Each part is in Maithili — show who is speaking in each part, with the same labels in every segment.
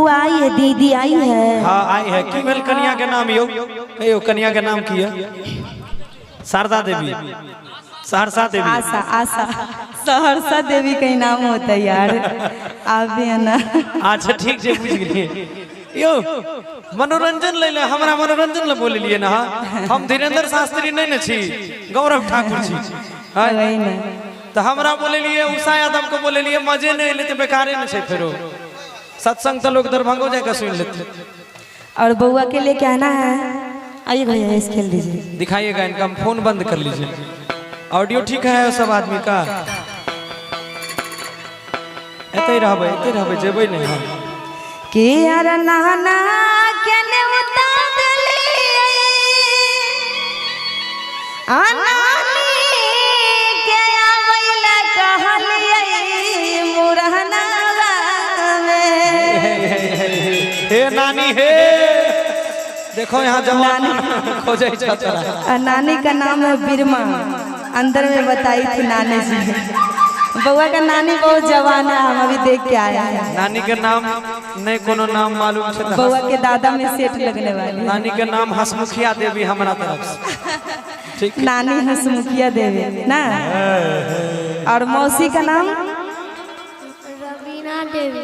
Speaker 1: फुआ आई है, दीदी आई है।
Speaker 2: हाँ आई है। की भेल कन्या के नाम यौ? कहियो कन्या के नाम की है? शारदा देवी, सहरसा देवी।
Speaker 1: आशा, आशा, सहरसा देवी का ही नाम होता है यार, आप भी है ना।
Speaker 2: अच्छा ठीक छै, बुझि गेलियै यौ। मनोरंजन लै ले, हमरा मनोरंजन ले बोललियै ना। हम धीरेन्द्र शास्त्री नहीं ने छी, गौरव ठाकुर छी। हाँ?
Speaker 1: वही ना।
Speaker 2: तो हमरा बोललियै, उषा यादव के बोललियै, मजे नहीं एलै तऽ बेकारे ने छै। फेरो सत्संग तऽ लोग दरभंगो जाके सुनि लेते।
Speaker 1: और बउआ के लिए कहना है, आइए भैया इस खेल दीजिए।
Speaker 2: दिखाइएगा इनका, हम फोन बंद कर लीजिए। ऑडियो ठीक है सब आदमी का? एते रहबै, एते रहबै, जेबै नहीं हम।
Speaker 1: कि अरे नाना केने उतार देलियै, आ नानी के आबै ला कहलियै मुरहनावा में।
Speaker 2: हे नानी हे, देखो यहाँ जवान खोजे छतरा।
Speaker 1: आ नानी का नाम है बिरमा, अंदर में बताई थी नानी जी। बउआ का नानी बहुत जवान है, हम अभी देख के आए हैं।
Speaker 2: नानी के नाम नहीं, कोनो नाम मालूम छै तऽ
Speaker 1: बउआ के दादा में सेठ लगने वाली।
Speaker 2: नानी के नाम हसमुखिया देवी हमरा तरफ से, ठीक?
Speaker 1: नानी हसमुखिया देवी ना। और मौसी का नाम?
Speaker 3: रवीना देवी।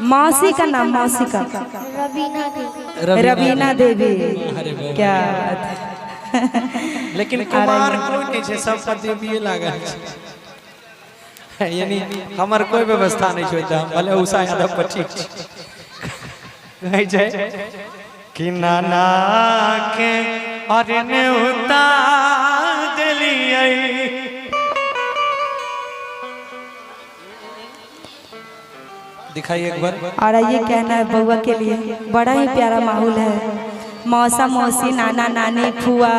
Speaker 1: मौसी का नाम, मौसी का?
Speaker 3: रवीना देवी।
Speaker 1: रवीना देवी।
Speaker 2: अरे बाप।
Speaker 1: क्या बात है।
Speaker 2: लेकिन कुमार कोई नहीं छै, सब पर देवीए लागल छै। यानी हमर कोई व्यवस्था नहीं छै, तऽ भले उषा यादव पर ठीक छै। कहै छै कि नाना के अरे नेवता देलियै। दिखाइए एक बार।
Speaker 1: और ये कहना है बउआ के लिए, बड़ा ही प्यारा माहौल है, मौसा मौसी, नाना नानी, फुआ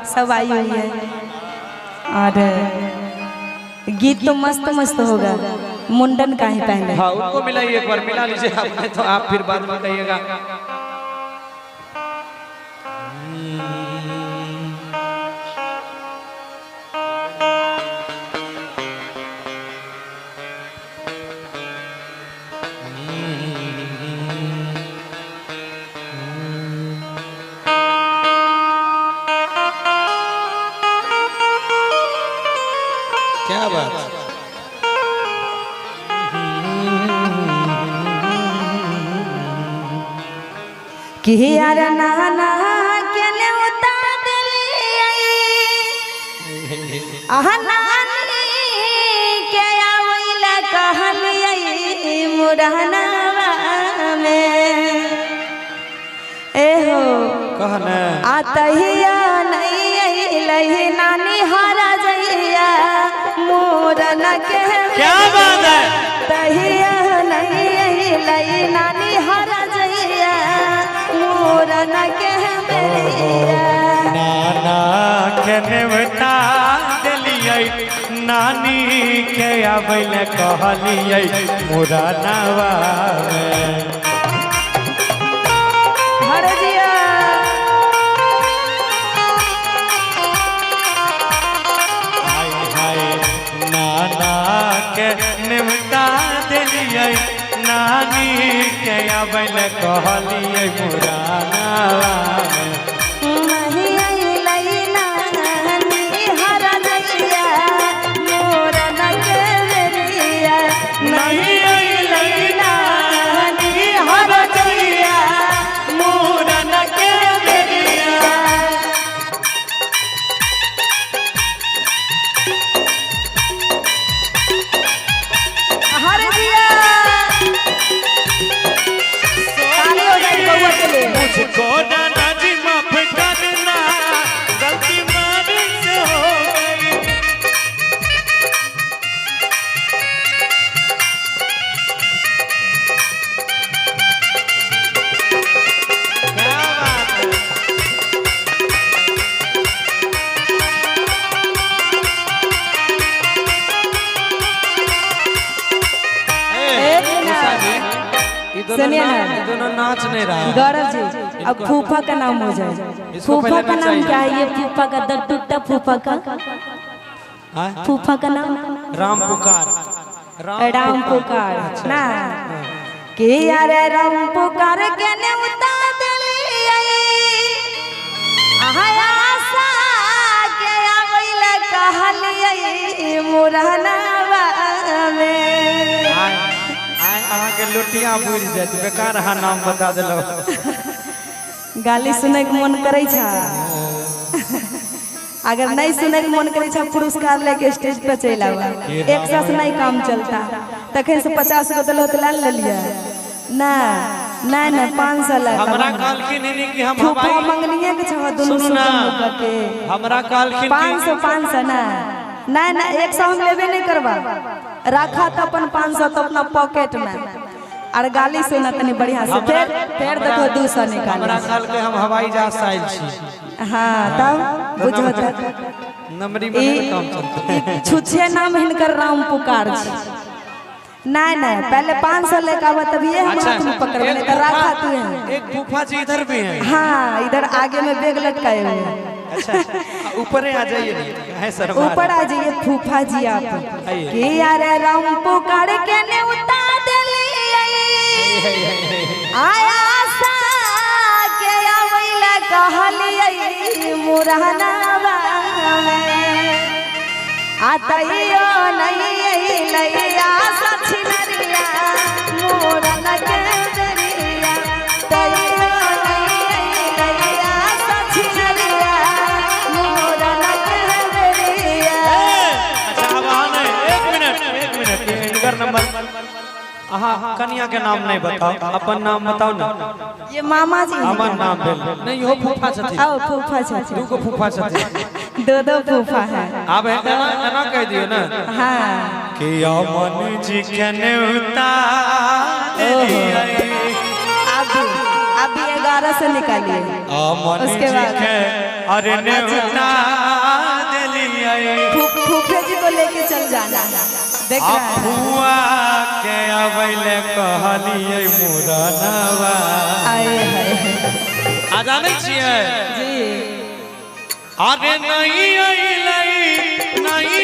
Speaker 1: सब आई हुई है और गीत तो मस्त मस्त होगा। मुंडन का ही पहले।
Speaker 2: हाँ, उनको मिलाइए, एक बार मिला लीजिए आपने, तो आप फिर बाद में कहिएगा। क्या बात।
Speaker 1: कि यार नाना के न्योता देलियै, आहा नानी के आबै ला कहलियै मुरहनावा में। ए हो।
Speaker 2: कह ने।
Speaker 1: आ तहिया नहीं अइलै नानी हरा जइया मोरन के।
Speaker 2: क्या बात है।
Speaker 1: तहिया नहीं अइलै नानी हरा जइया मोरन के बेरिया।
Speaker 2: नाना के नेवता देलियै, नानी के आबै ले कहलियै मुरनवा में।
Speaker 1: हरे जिया।
Speaker 2: हाय हाय, नाना के नेवता देलियै, नानी के आबै ले कहलियै मुरनवा में।
Speaker 1: नहीं अइलै नानी हरा जइया मोरन के बेरिया।
Speaker 2: नहीं अइलै नानी हर जइया मुरन के बेरिया।
Speaker 1: हरे जिया, ताली हो जाए बउआ के लिए।
Speaker 2: मुझको नाना जी माफ करना, गलती मेरे से हो गई। क्या बात है।
Speaker 1: एक
Speaker 2: उषा जी,
Speaker 1: मिनट।
Speaker 2: ये दोनों
Speaker 1: सुनिए ना।
Speaker 2: ये दोनों नाच नहीं रहा है।
Speaker 1: गौरव जी, अब फूफा का नाम हो जाए।
Speaker 2: इसको
Speaker 1: फूफा
Speaker 2: पहले
Speaker 1: का नाम
Speaker 2: नचाइए।
Speaker 1: क्या है? ये फूफा का दर टूटा, फूफा का?
Speaker 2: हाँ?
Speaker 1: फूफा का नाम?
Speaker 2: राम पुकार, राम
Speaker 1: राम पुकार ना। कि अरे राम पुकार के नेवता देलियै आशा के आबैले कहलियै मुरहनावा में।
Speaker 2: आय आय, अहाँके लोटिया बुझि जायत, बेकार अहाँ नाम बता देलहुँ।
Speaker 1: गाली सुनै के मन करै छा? अगर नहीं सुनै के मन करै छा, पुरस्कार लेके स्टेज पर चलि आबा। 100 से नहीं काम चलता। तखन से 50 गो देलहो तऽ लए लेलियै। ना ना ना, 500 लए।
Speaker 2: हमरा कहलखिन ही कि हम
Speaker 1: फूफा
Speaker 2: हवाई
Speaker 1: मंगनिए के छह दुनू।
Speaker 2: सुनू ना।
Speaker 1: सुन के
Speaker 2: हमरा कहलखिन
Speaker 1: 500, 500। ना ना ना, 100 हम लेबे नहीं करबा। राखा तो अपन 500 तो अपना पॉकेट में और गाली सुना तनी बढ़िया से। फिर फिर देखो, 200 निकाल।
Speaker 2: हमरा कहलकै हम हवाई जहाज से आयल छी।
Speaker 1: हाँ, तब बुझो तक
Speaker 2: नमरी में नहीं काम चलते।
Speaker 1: ई छुछे नाम हिनकर राम पुकार छी। नहीं नहीं, पहले 500 लेके आवा, तभी हम हाथ में पकड़बे, नहीं तो राखा तू है।
Speaker 2: एक फूफा जी इधर भी हैं।
Speaker 1: हाँ, इधर आगे में बैग लटकाए हुए हैं।
Speaker 2: अच्छा, ऊपर आ जाइए, है सर।
Speaker 1: ऊपर आ जाइए फूफा जी आप।
Speaker 2: आइए।
Speaker 1: कि अरे राम पुकार के नेवता देलियै आया सा के आबैले कहलियै मुरहनावा में, आ तैयो नहीं अइलै आशा छिनरिया मोरन के दरिया, तैयो नहीं अइलै आशा छिनरिया मोरन के दरिया।
Speaker 2: अच्छा, अब अहाँ नहीं, एक मिनट, एक मिनट, इनकर नंबर। अहाँ कनिया के नाम नहीं बताओ, अपन नाम बताओ ना।
Speaker 1: ये मामा जी हैं।
Speaker 2: हमर नाम भेल नहीं, इहो फूफा छथिन।
Speaker 1: आओ फूफा छथिन।
Speaker 2: दू गो फूफा छथिन।
Speaker 1: दो दो फूफा है।
Speaker 2: आब एना एना कह दियौ ने कि अमन जी के नेवता देलियै।
Speaker 1: अभी अभी 11 से निकालिए।
Speaker 2: अमन
Speaker 1: उसके
Speaker 2: जी
Speaker 1: बाद।
Speaker 2: के अरे नेवता देलियै।
Speaker 1: फूफे जी को लेके चल जाना, देख
Speaker 2: आ
Speaker 1: रहा है।
Speaker 2: फुआ के अबैले कहलियै मुरनवा।
Speaker 1: आए है।
Speaker 2: आ जानै छियै?
Speaker 1: जी।
Speaker 2: अरे नहीं अइलै, नहीं।